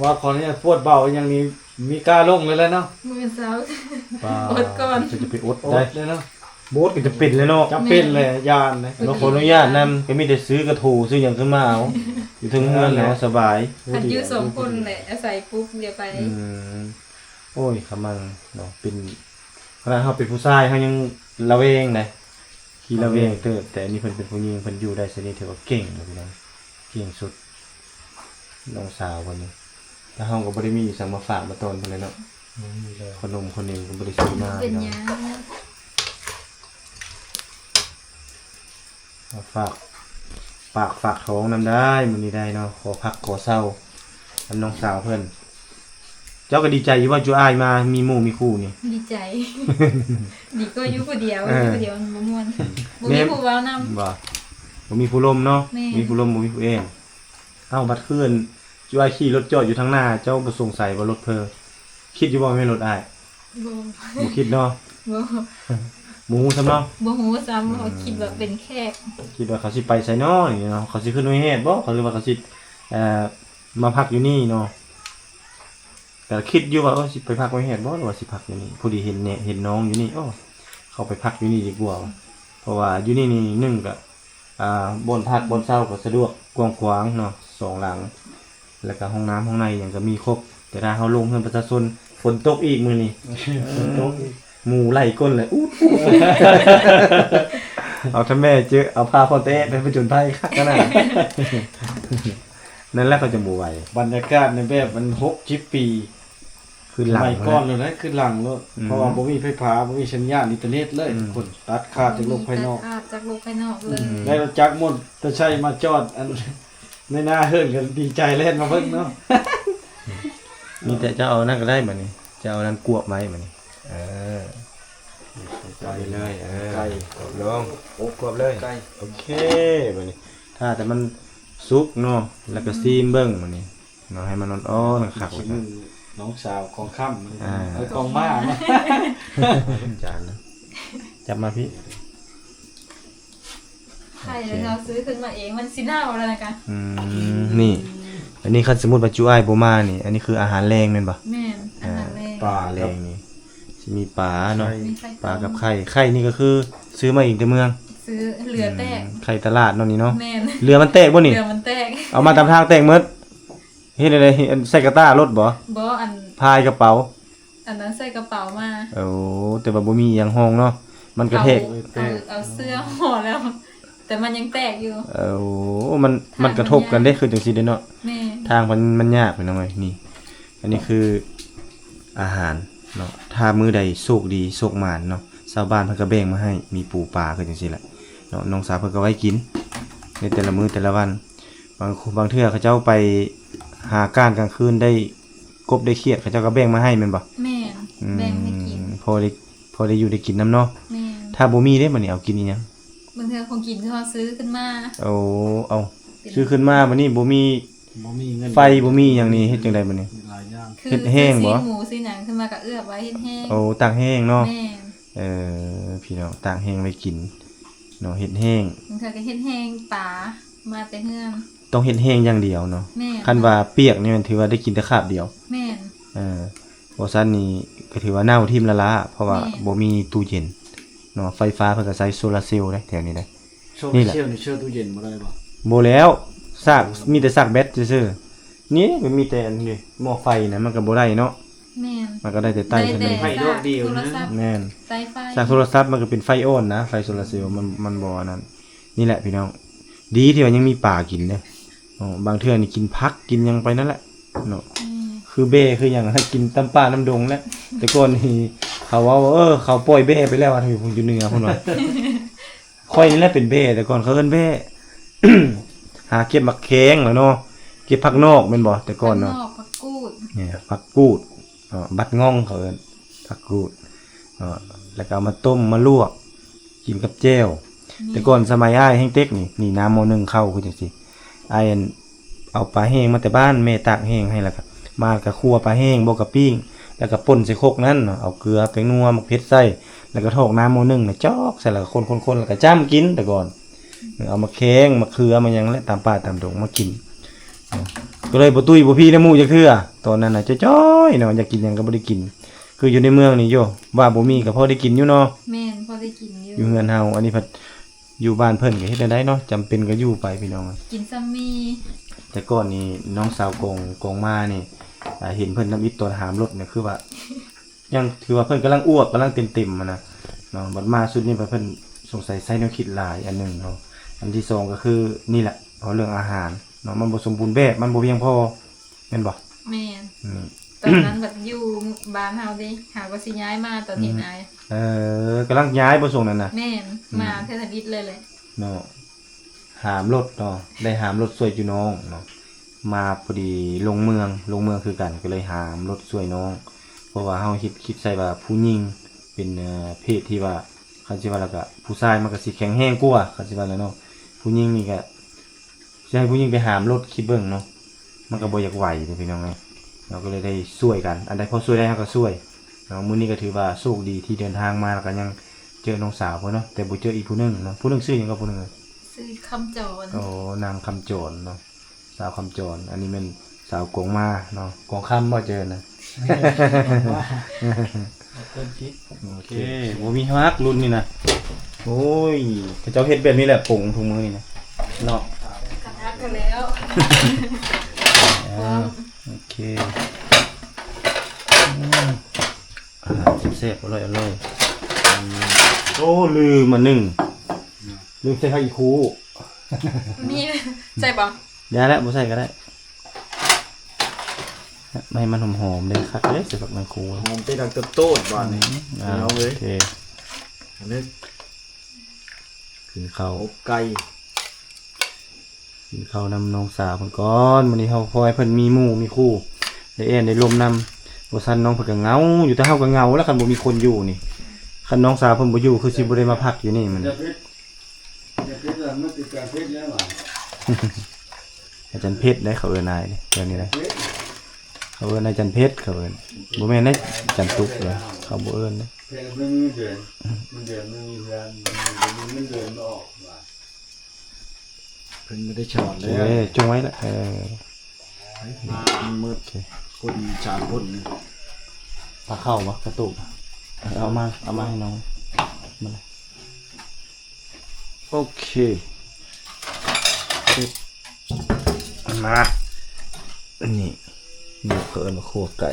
ວ່າຂໍອະນຸຍາດປວດເບົາອີ່ຫຍັງນີ້ ມີກ້າລົງເລີຍແຫຼະເນາະ ມື້ເຊົ້າ ປ້າ ອົດກ່ອນ ຈະໄປອົດ ອົດໄດ້ເລີຍເນາະ ບໍ່ອົດກໍຈະເປັນແຫຼະເນາະ ຈະເປັນແຫຼະ ຢ້ານເດ້ ເນາະ ຂໍອະນຸຍາດນຳ ກໍມີແຕ່ຊື້ກະໂຖຊື້ຫຍັງຂຶ້ນມາເອົາ ຢູ່ເທິງເຮືອນເນາະ ສະບາຍ ຄັນຢູ່ສອງຄົນແຫຼະ ອາໄສປຸກດຽວໄປ ອືມ ໂອ້ຍ ຂະມັງເນາະ ເປັນ ຂະໜາດເຮົາເປັນຜູ້ຊາຍ ເຮົາຍັງລະແວງໃດ໋ ຂີ້ລະແວງເຕີບ ແຕ່ອັນນີ້ເພິ່ນເປັນຜູ້ຍິງ ເພິ່ນຢູ່ໄດ້ຊະນີ້ ຖືວ່າເກັ່ງແລ້ວພີ່ນ້ອງ ເກັ່ງສຸດ ນ້ອງສາວເພິ່ນນີ້ ແຕ່ເຮົາກໍບໍ່ໄດ້ມີຫຍັງມາຝາກມາຕ້ອນເພິ່ນແຫຼະເນາະ ບໍ່ມີເລີຍ ຂະໜົມຂະໜິງກໍບໍ່ໄດ້ຊື້ມາ ເປັນຫຍັງ ພີ່ນ້ອງ ມາຝາກປາກຝາກທ້ອງນຳໄດ້ ມື້ນີ້ໄດ້ເນາະ ຂໍພັກຂໍເຊົານຳນ້ອງສາວເພິ່ນ ເຈົ້າກໍດີໃຈຢູ່ວ່າຈຸອ້າຍມາມີໝູ່ມີຄູ່ນີ້ ດີໃຈ ດີກວ່າຢູ່ຜູ້ດຽວ ເອີ ຢູ່ຜູ້ດຽວມັນບໍ່ມ່ວນ ບໍ່ມີຜູ້ເວົ້ານຳ ບໍ່ ບໍ່ມີຜູ້ລົມເນາະ ແມ່ນ ມີຜູ້ລົມບໍ່ມີຜູ້ແອງ ເອົ້າ ບັດຄືອັນຈຸອ້າຍຂີ່ລົດຈອດຢູ່ທາງໜ້າ ເຈົ້າບໍ່ສົງໄສວ່າລົດເພີ? ຄິດຢູ່ບໍ່ແມ່ນລົດອ້າຍ? ບໍ່ ບໍ່ຄິດເນາະ ບໍ່ ບໍ່ຮູ້ຊ້ຳເນາະ ບໍ່ຮູ້ຊ້ຳ ອືມ ເຮົາຄິດວ່າເປັນແຂກ ຄິດວ່າເຂົາຊິໄປໃສເນາະ ນີ້ເນາະ ເຂົາຊິຂຶ້ນຫ້ວຍແຮດບໍ່ ເຂົາ ຫຼືວ່າເຂົາຊິ ເອີ ມາພັກຢູ່ນີ້ເນາະ ກະຄິດຢູ່ວ່າ ເອີ ຊິໄປພັກຫ້ວຍແຮດບໍ່ ຫຼືວ່າຊິພັກຢູ່ນີ້ ພໍດີເຫັນແນະ ເຫັນນ້ອງຢູ່ນີ້ ໂອ້ ເຂົ້າໄປພັກຢູ່ນີ້ດີກວ່າ ເພາະວ່າຢູ່ນີ້ນີ້ ໜຶ່ງກະ ອ່າ ບ່ອນພັກບ່ອນເຊົາກໍສະດວກກວ້າງຂວາງເນາະ ສອງຫຼັງ ແລ້ວກໍຫ້ອງນ້ຳຫ້ອງໃນຫຍັງກໍມີຄົບ ແຕ່ຖ້າເຮົາລົງເຮືອນປະຊາຊົນ ຝົນຕົກອີກມື້ນີ້ ຝົນຕົກອີກ ໝູໄລ່ກົ້ນເລີຍ ອູດໆ ເອົາທຳແມ່ເຈີ ເອົາຜ້າພັນແຕະໄປຜະຈົນໄພຄັກຂະໜາດ ນັ້ນແຫຼະເຂົາຈັ່ງບໍ່ໄຫວ ບັນຍາກາດໃນແບບມັນຫົກສິບປີ ຄືນຫຼັງ ສະໄໝກ່ອນໂລດເດ້ ຄືນຫຼັງໂລດ ອືມ ເພາະວ່າບໍ່ມີໄຟຟ້າ ບໍ່ມີສັນຍານອິນເຕີເນັດເລີຍ ອືມ ຄົນຕັດຂາດຈາກໂລກພາຍນອກ ຕັດຂາດຈາກໂລກພາຍນອກເລີຍ ອືມ ໄດ້ລົດຈັກມໍເຕີໄຊມາຈອດ ອັນ ໃນໜ້າເຮືອນກໍດີໃຈແລ່ນມາເບິ່ງເນາະ ມີແຕ່ເຈົ້າເອົານັ້ນກໍໄດ້ບັດນີ້ ເຈົ້າເອົານັ້ນກວບໄວ້ບັດນີ້ ເອີ ໃສ່ໄປເລີຍ ເອີ ກວບລົງ ໂອ້ ກວບເລີຍ ໂອເຄ ບັດນີ້ ຖ້າແຕ່ມັນສຸກເນາະ ແລ້ວກໍ ອືມ ຊີມເບິ່ງບັດນີ້ ເນາະ ໃຫ້ມັນອ່ອນໆ ຄັກໆ ຊິໜຶ້ງນ້ອງສາວຂອງຄ່ຳ ອ່າ ເອີ ຂອງມ້າເນາະ ຈານນະ ຈັບມາພີ້ ໄຂ່ເຮົາຊື້ຂຶ້ນມາເອງ ມັນຊິເນົ່າແລ້ວນະກະ ອືມ ນີ້ ອັນນີ້ຄັນສົມມຸດວ່າຈຸອ້າຍບໍ່ມານີ້ ອັນນີ້ຄືອາຫານແລງແມ່ນບໍ່? ແມ່ນ ອາຫານແລງ ອ່າ ປາແລງນີ້ ຊິມີປາເນາະ ມີໄຂ່ ປາກັບໄຂ່ ໄຂ່ນີ້ກໍຄືຊື້ມາເອງແຕ່ເມືອງ ຊື້ເຫຼືອແຕກ ອືມ ໄຂ່ຕະຫຼາດເນາະນີ້ເນາະ ແມ່ນ ເຫຼືອມັນແຕກບໍ່ນີ້? ເຫຼືອມັນແຕກ ເອົາມາຕາມທາງແຕກໝົດ ເຮັດແນວໃດ? ໃສ່ກະຕ້າລົດບໍ່? ບໍ່ ອັນ ພາຍກະເປົາ ອັນນັ້ນໃສ່ກະເປົາມາ ໂອ້ ແຕ່ວ່າບໍ່ມີອີ່ຫຍັງຮອງເນາະ ມັນກະແທກ ເອົາ ເອົາ ເອົາເສື້ອຫໍ່ແລ້ວ ແຕ່ມັນຍັງແຕກຢູ່ ໂອ້ ມັນ ມັນກະທົບກັນເດ້ ຄືຈັ່ງຊີ້ເດ້ເນາະ ແມ່ນ ທາງມັນ ມັນຍາກພີ່ນ້ອງເອີຍ ນີ້ ອັນນີ້ຄືອາຫານເນາະ ຖ້າມື້ໃດໂຊກດີໂຊກໝານເນາະ ຊາວບ້ານເພິ່ນກະແບ່ງມາໃຫ້ ມີປູປາຄືຈັ່ງຊີ້ແຫຼະເນາະ ນ້ອງສາວເພິ່ນກະໄວ້ກິນໃນແຕ່ລະມື້ແຕ່ລະວັນ ບາງ ບາງເທື່ອເຂົາເຈົ້າໄປຫາກ້ານກາງຄືນໄດ້ ກົບໄດ້ຂຽດ ເຂົາເຈົ້າກໍແບ່ງມາໃຫ້ແມ່ນບໍ່? ແມ່ນ ອືມ ແບ່ງໃຫ້ກິນ ພໍໄດ້ ພໍໄດ້ຢູ່ໄດ້ກິນນຳເນາະ ແມ່ນ ຖ້າບໍ່ມີເດ້ ບັດນີ້ເອົາກິນອີ່ຫຍັງ? ບາງເທື່ອຂອງກິນທີ່ເຮົາຊື້ຂຶ້ນມາ. ໂອ້ ເອົ້າ ເປັນ ຊື້ຂຶ້ນມາ ບັດນີ້ບໍ່ມີ ບໍ່ມີເງິນ ໄຟ ບໍ່ມີຫຍັງນີ້ ເຮັດຈັ່ງໃດບັດນີ້? ຫຼາຍຢ່າງ ຄື ເຮັດແຫ້ງບໍ່? ຊື້ຊີ້ນໝູຊີ້ຫຍັງຂຶ້ນມາກໍເອື້ອໄວ້ເຮັດແຫ້ງ. ໂອ້ ຕາກແຫ້ງເນາະ. ແມ່ນ. ເອີ ພີ່ນ້ອງ ຕາກແຫ້ງໄວ້ກິນເນາະ ເຮັດແຫ້ງ. ບາງເທື່ອກໍເຮັດແຫ້ງປາມາແຕ່ເຮືອນ. ຕ້ອງເຮັດແຫ້ງຢ່າງດຽວເນາະ. ແມ່ນ. ຄັນວ່າປຽກນີ້ແມ່ນຖືວ່າໄດ້ກິນແຕ່ຄາບດຽວ. ແມ່ນ. ເອີ ບໍ່ຊັ້ນນີ້ກໍຖືວ່າເນົ່າຖິ້ມລ້າໆ ເພາະວ່າ ແມ່ນ ບໍ່ມີຕູ້ເຢັນເນາະ. ໄຟຟ້າເພິ່ນກໍໃຊ້ໂຊລາເຊວເດ້ ແຖວນີ້ເດ້. ໂຊລາເຊວນີ້ເຊື່ອຕູ້ເຢັນບໍ່ໄດ້ບໍ່? ບໍ່ແລ້ວ ຊາກ ມີແຕ່ຊາກແບັດຊື່ໆ. ນີ້ມັນມີແຕ່ອັນນີ້ ໝໍ້ໄຟນະ ມັນກໍບໍ່ໄດ້ເນາະ. ແມ່ນ. ມັນກໍໄດ້ແຕ່ໄຕ້ ໄດ້ແຕ່ ເທົ່ານັ້ນ. ຊາກໂທລະສັບ. ແມ່ນ. ໄຕ້ໄຟ. ຊາກໂທລະສັບມັນກໍເປັນໄຟອ່ອນນະ ໄຟໂຊລາເຊວ ມັນ ມັນບໍ່ອັນນັ້ນ. ນີ້ແຫຼະພີ່ນ້ອງ ດີທີ່ວ່າຍັງມີປາກິນເດ້. ອໍ ບາງເທື່ອນີ້ກິນຜັກກິນຫຍັງໄປນັ້ນແຫຼະເນາະ. ອືມ. ຄືແບ້ຄືຫຍັງ ໃຫ້ກິນຕາມປ່ານຳດົງແຫຼະ. ແຕ່ກ່ອນນີ້ເຂົາເວົ້າວ່າ ເອີ ເຂົາປ່ອຍແບ້ໄປແລ້ວ ຢູ່ ຢູ່ເໜືອພຸ້ນວ່າ. ຂ້ອຍນີ້ແຫຼະເປັນແບ້ ແຕ່ກ່ອນເຂົາເອີ້ນແບ້. ຫາເກັບໝາກແຄງແລ້ວເນາະ ເກັບຜັກນອກແມ່ນບໍ່ ແຕ່ກ່ອນເນາະ. ຜັກນອກ ຜັກກູດ ນີ້ ຜັກກູດເນາະ ບັດງ່ອງເຂົາເອີ້ນ ຜັກກູດເນາະ. ແລ້ວກໍເອົາມາຕົ້ມມາລວກ ກິນກັບແຈ່ວ. ແມ່ນ. ແຕ່ກ່ອນສະໄໝອ້າຍແຮງເຕັກນີ້ ນີ້ນ້ຳໝໍ້ໜຶ່ງເຂົ້າຄືຈັ່ງຊີ້ ອ້າຍອັນ ເອົາປາແຫ້ງມາແຕ່ບ້ານ ແມ່ຕາກແຫ້ງໃຫ້ ແລ້ວກໍມາ ແລ້ວກໍຂົ້ວປາແຫ້ງບໍ່ກໍປີ້ງ ແລ້ວກໍປົ່ນໃສ່ຄົກນັ້ນເນາະ ເອົາເກືອ ແປ້ງນົວ ໝາກເຜັດໃສ່ ແລ້ວກໍຖອກນ້ຳໝໍ້ໜຶ່ງນະ ຈອກໃສ່ ແລ້ວກໍຄົນໆ ແລ້ວກໍຈ້ຳກິນ. ແຕ່ກ່ອນເອົາໝາກແຄງ ໝາກເຂືອ ໝາກຫຍັງແຫຼະ ຕາມປ່າຕາມດົງມາກິນເນາະ. ກໍເລີຍບໍ່ຕຸ້ຍບໍ່ພີ້ນຳໝູ່ຈັກເທື່ອ ຕອນນັ້ນນະ ຈ້ອຍໆເນາະ ຢາກກິນຫຍັງກໍບໍ່ໄດ້ກິນ. ຄືຢູ່ໃນເມືອງນີ້ໂຍ ວ່າບໍ່ມີກໍພໍໄດ້ກິນຢູ່ເນາະ. ແມ່ນ ພໍໄດ້ກິນຢູ່ ຢູ່ເຮືອນເຮົາ. ອັນນີ້ພັດ ຢູ່ບ້ານເພິ່ນກໍເຮັດແນວໃດເນາະ ຈຳເປັນກໍຢູ່ໄປພີ່ນ້ອງ. ກິນຊ່ຳມີ. ແຕ່ກ່ອນນີ້ນ້ອງສາວກອງ ກອງມານີ້ ອ່າ ເຫັນເພິ່ນທຳອິດຕອນຫາມລົດນີ້ ຄືວ່າຍັງຖືວ່າເພິ່ນກຳລັງອວບ ກຳລັງເຕັມໆຫັ້ນນະເນາະ. ບັດມາຊຸດນີ້ ບັດເພິ່ນສົງໄສໃຊ້ແນວຄິດຫຼາຍອັນໜຶ່ງເນາະ. ອັນທີສອງກໍຄືນີ້ແຫຼະ ເວົ້າເລື່ອງອາຫານເນາະ ມັນບໍ່ສົມບູນແບບ ມັນບໍ່ພຽງພໍ. ແມ່ນບໍ່? ແມ່ນ. ອືມ ຕອນນັ້ນບັດຢູ່ບ້ານເຮົາເດ້ ຫາກໍຊິຍ້າຍມາຕອນເຫັນ ອືມ ອ້າຍ. ເອີ ກຳລັງຍ້າຍບໍ່ຊ່ວງນັ້ນນະ? ແມ່ນ. ອືມ ມາເທື່ອທຳອິດເລີຍແຫຼະເນາະ. ຫາມລົດເນາະ ໄດ້ຫາມລົດຊ່ວຍຈຸນ້ອງເນາະ. ມາພໍດີລົງເມືອງ ລົງເມືອງຄືກັນ ກໍເລີຍຫາມລົດຊ່ວຍນ້ອງ ເພາະວ່າເຮົາຄິດ ຄິດໃສ່ວ່າຜູ້ຍິງເປັນ ເອີ ເພດທີ່ວ່າ ຄັນຊິວ່າແລ້ວກໍຜູ້ຊາຍມັນກໍຊິແຂງແຮງກວ່າ ຄັນຊິວ່າແລ້ວເນາະ. ຜູ້ຍິງນີ້ກໍ ຊິໃຫ້ຜູ້ຍິງໄປຫາມລົດ ຄິດເບິ່ງເນາະ ມັນກໍບໍ່ຢາກໄຫວເດ້ພີ່ນ້ອງເອີຍ. ເຮົາກໍເລີຍໄດ້ຊ່ວຍກັນ ອັນໃດພໍຊ່ວຍໄດ້ເຮົາກໍຊ່ວຍເນາະ. ມື້ນີ້ກໍຖືວ່າໂຊກດີທີ່ເດີນທາງມາ ແລ້ວກໍຍັງເຈີນ້ອງສາວເພິ່ນເນາະ ແຕ່ບໍ່ເຈີອີກຜູ້ໜຶ່ງເນາະ. ຊື່ຫຍັງກໍຜູ້ໜຶ່ງ? ຊື່ຄຳຈອນ. ໂອ້ ນາງຄຳຈອນເນາະ ສາວຄຳຈອນ. ອັນນີ້ແມ່ນສາວກອງມາເນາະ ກອງຄຳບໍ່ເຈີນະ. ແມ່ນ ກອງມາ. ໂອເຄ ບໍ່ມີຮັກລຸ້ນນີ້ນະ. ໂອ້ຍ ເຂົາເຈົ້າເຮັດແບບນີ້ແຫຼະ ປົງທຸກມື້ນີ້ນະເນາະ. ກະທັກກັນແລ້ວ. ອ່າ ໂອເຄ ອືມ ອາຫານແຊບໆ ອະລ່ອຍໆ. ອືມ ໂອ້ ລືມອັນໜຶ່ງ ລືມໃສ່ຜັກອີ່ຄູ. ມີໃສ່ບໍ່? ຢ່າແຫຼະ ບໍ່ໃສ່ກໍໄດ້. ໃຫ້ມັນຫອມໆເດ້ ຄັກເດ້ ໃສ່ຜັກໃບຄູ ຫອມເປັນອັນໂຕດໆ ບາດນີ້. ອືມ ອ່າ ພີ່ນ້ອງເອີຍ ໂອເຄ ອັນນີ້ ກິນເຂົ້າ ອົບໄກ່ ກິນເຂົ້ານຳນ້ອງສາວເພິ່ນກ່ອນ. ມື້ນີ້ເຮົາພໍໃຫ້ເພິ່ນມີໝູ່ມີຄູ່ ໄດ້ແອ່ນໄດ້ລົມນຳ. ບໍ່ຊັ້ນນ້ອງເພິ່ນກໍເຫງົາຢູ່ ແຕ່ເຮົາກໍເຫງົາແລ້ວ ຄັນບໍ່ມີຄົນຢູ່ນີ້. ຄັນນ້ອງສາວເພິ່ນບໍ່ຢູ່ ຄືຊິບໍ່ໄດ້ມາພັກຢູ່ນີ້ມື້ນີ້. ອາຈານເພັດເດ້ ເຂົາເອີ້ນອ້າຍເດ້ ແບບນີ້ເດ້ ເຂົາເອີ້ນອາຈານເພັດ ເຂົາເອີ້ນ ບໍ່ແມ່ນເດ້ ອາຈານຕຸກເດ້ ເຂົາບໍ່ເອີ້ນເດ້. ເພດມັນມີເດືອນ ມັນເດືອນມັນມີເຮືອນ ມັນເງິນເດືອນມັນອອກວ່າ ເພິ່ນບໍ່ໄດ້ສອນເລີຍ ເອີ ຈົ່ງໄວ້ລະ ເອີ. ມາໝົດ ໂອເຄ ຄົນສາມຄົນນີ້ ປາເຂົ້າບໍ່ ກະຕຸກ ເອົາມາ ເອົາມາໃຫ້ນ້ອງ ມາເລີຍ. ໂອເຄ ມາ ອັນນີ້ ນີ້ເຂົາເອີ້ນວ່າຄົວໄກ່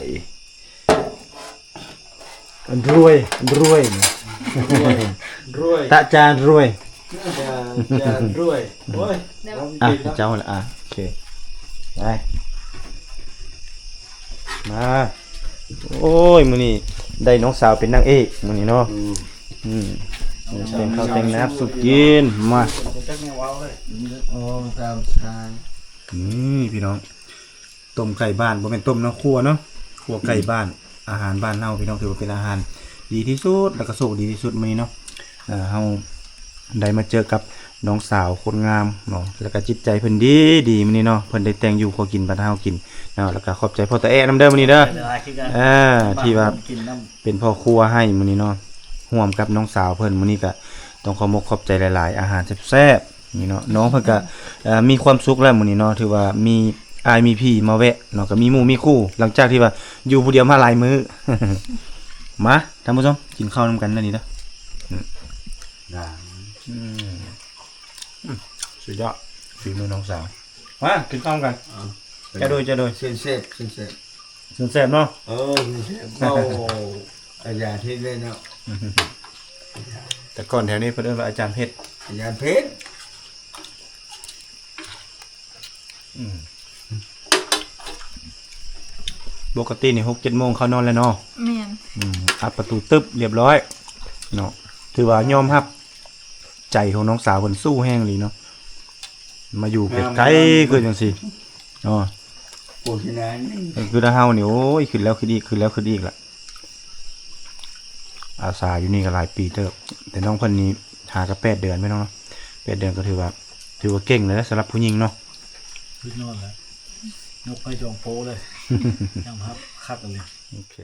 ລວຍ ລວຍ ລວຍ ຕາຈານລວຍ ຕາຈານລວຍ ໂອ້ຍ ອ່ະ ເຈົ້າລະ ອ່ະ ໂອເຄ ໄປ ມາ ໂອ້ຍ ມື້ນີ້ໄດ້ນ້ອງສາວເປັນນາງເອກມື້ນີ້ເນາະ ອືມ ອືມ ແຕ່ງເຂົ້າແຕ່ງນ້ຳສູ່ກິນ ມາ ນີ້ພີ່ນ້ອງ ຕົ້ມໄກ່ບ້ານ ບໍ່ແມ່ນຕົ້ມເນາະ ຂົ້ວເນາະ ຂົ້ວໄກ່ບ້ານ ອືມ ອາຫານບ້ານເຮົາພີ່ນ້ອງ ຖືວ່າເປັນອາຫານດີທີ່ສຸດ ແລ້ວກໍໂຊກດີທີ່ສຸດມື້ນີ້ເນາະ ເຮົາ ໄດ້ມາເຈີກັບນ້ອງສາວຄົນງາມເນາະ ແລ້ວກໍຈິດໃຈເພິ່ນດີໆ ມື້ນີ້ເນາະ ເພິ່ນໄດ້ແຕ່ງຢູ່ຂໍກິນບັດເຮົາກິນເນາະ ແລ້ວກໍຂອບໃຈພໍ່ຕາແອະນຳເດີມື້ນີ້ເດີ ເອີ ທີ່ວ່າເປັນພໍ່ຄົວໃຫ້ມື້ນີ້ເນາະ ຮ່ວມກັບນ້ອງສາວເພິ່ນ ມື້ນີ້ກໍຕ້ອງຂໍມົກຂອບໃຈຫຼາຍໆ ອາຫານແຊບໆ ນີ້ເນາະ ນ້ອງເພິ່ນກໍ ເອີ ມີຄວາມສຸກແລ້ວມື້ນີ້ເນາະ ຖືວ່າມີອ້າຍມີພີ່ມາແວະເນາະ ກໍມີໝູ່ມີຄູ່ ຫຼັງຈາກທີ່ວ່າຢູ່ຜູ້ດຽວມາຫຼາຍມື້ ມາ ທ່ານຜູ້ຊົມ ກິນເຂົ້ານຳກັນເດີນີ້ເດີ ອືມ ອືມ ອືມ ສຸດຍອດ ຝີມືນ້ອງສາວ ມາ ກິນເຂົ້ານຳກັນ ເອີ ຈະໂດຍ ຈະໂດຍ ເຊີນເຊຟ ເຊີນເຊຟ ເຊີນແຊບເນາະ ເອີ ເຊີນແຊບ ເວົ້າອາຈານເຮັດເລີຍເນາະ ແຕ່ກ່ອນແຖວນີ້ເພິ່ນເອີ້ນວ່າອາຈານເພັດ ອາຈານເພັດ ອືມ ປົກກະຕິນີ້ຫົກເຈັດໂມງເຂົ້ານອນແລ້ວເນາະ ແມ່ນ ອືມ ອັດປະຕູຕຶບ ລຽບຮ້ອຍເນາະ ຖືວ່າຍອມຮັບໃຈຂອງນ້ອງສາວເພິ່ນສູ້ແຮງອີ່ຫຼີເນາະ ມາຢູ່ໄກໆຄືຈັ່ງຊີ້ເນາະ ໂຄສະນານີ້ ຄືທາງເຮົານີ້ ໂອ້ຍ ຄຶດແລ້ວຄຶດອີກ ຄຶດແລ້ວຄຶດອີກລະ ອາສາຢູ່ນີ້ກໍຫຼາຍປີເຕີບ ແຕ່ນ້ອງເພິ່ນນີ້ຫາກໍແປດເດືອນ ພີ່ນ້ອງເນາະ ແປດເດືອນກໍຖືວ່າ ຖືວ່າເກັ່ງແລ້ວສຳລັບຜູ້ຍິງເນາະ ຄືນອນແລ້ວ ຍົກໃຫ້ຈອງໂປ້ເລີຍ ຍອມຮັບຄັກອີ່ຫຼີ ໂອເຄ.